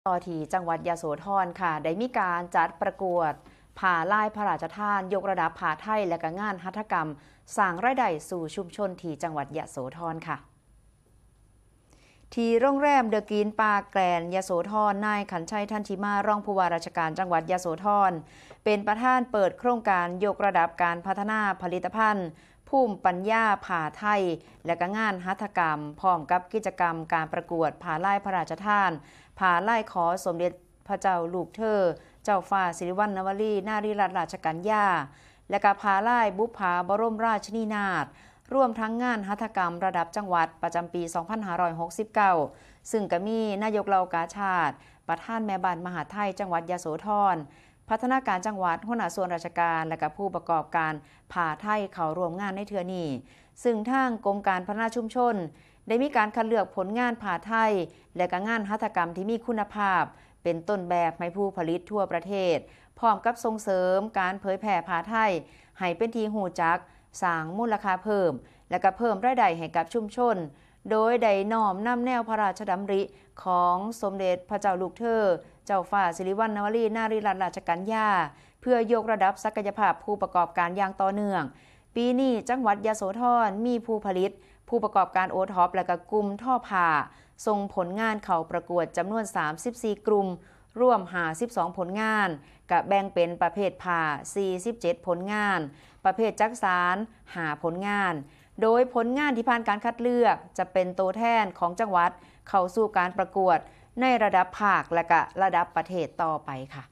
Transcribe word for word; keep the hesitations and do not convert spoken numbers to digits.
ต่อที่จังหวัดยโสธรค่ะ ได้มีการจัดประกวดผ้าลายพระราชทาน ยกระดับผ้าไทย และก็งานหัตถกรรม สร้างรายได้สู่ชุมชนที่จังหวัดยโสธรค่ะ ที่โรงแรมเดอะกรีนปาร์คแกรนด์ยโสธร นายขันชัย ทันทิมา รองผู้ว่าราชการจังหวัดยโสธร เป็นประธานเปิดโครงการยกระดับการพัฒนาผลิตภัณฑ์ ภูมิปัญญาผ้าไทย และก็งานหัตถกรรม พร้อมกับกิจกรรมการประกวดผ้าลายพระราชทาน ผ้าลายขอสมเด็จพระเจ้าลูกเธอ เจ้าฟ้าสิริวัณณวรี นารีรัตนราชกัญญา และก็ผ้าลายบุปผาบรมราชินีนาถ รวมทั้งงานหัตถกรรมระดับจังหวัดประจำปี สองพันห้าร้อยหกสิบเก้า ซึ่งก็มีนายกเหล่ากาชาด ประธานแม่บ้านมหาดไทยจังหวัดยโสธร พัฒนาการจังหวัด หัวหน้าส่วนราชการ และก็ผู้ประกอบการผ้าไทยเข้าร่วมงานในเทื่อนี้ ซึ่งทางกรมการพัฒนาชุมชน ได้มีการคัดเลือกผลงานผ้าไทย และก็งานหัตถกรรมที่มีคุณภาพ เป็นต้นแบบให้ผู้ผลิตทั่วประเทศ พร้อมกับส่งเสริมการเผยแพร่ผ้าไทย ให้เป็นที่ฮู้จัก สร้างมูลค่าเพิ่ม และก็เพิ่มรายได้ให้กับชุมชน โดยได้น้อมนำแนวพระราชดำริของสมเด็จพระเจ้าลูกเธอ เจ้าฟ้าสิริวัณณวรี นารีรัตนราชกัญญา เพื่อยกระดับศักยภาพผู้ประกอบการอย่างต่อเนื่อง ปีนี้จังหวัดยโสธรมีผู้ผลิต ผู้ประกอบการโอท็อป และก็กลุ่มทอผ้า ส่งผลงานเข้าประกวดจำนวน สามสิบสี่ กลุ่ม รวม ห้าสิบสอง ผลงาน ก็แบ่งเป็นประเภทผ้า สี่สิบเจ็ด ผลงาน ประเภทจักสาน ห้า ผลงาน โดยผลงานที่ผ่านการคัดเลือกจะเป็นตัวแทนของจังหวัดเข้าสู่การประกวดในระดับภาคและก็ระดับประเทศต่อไปค่ะ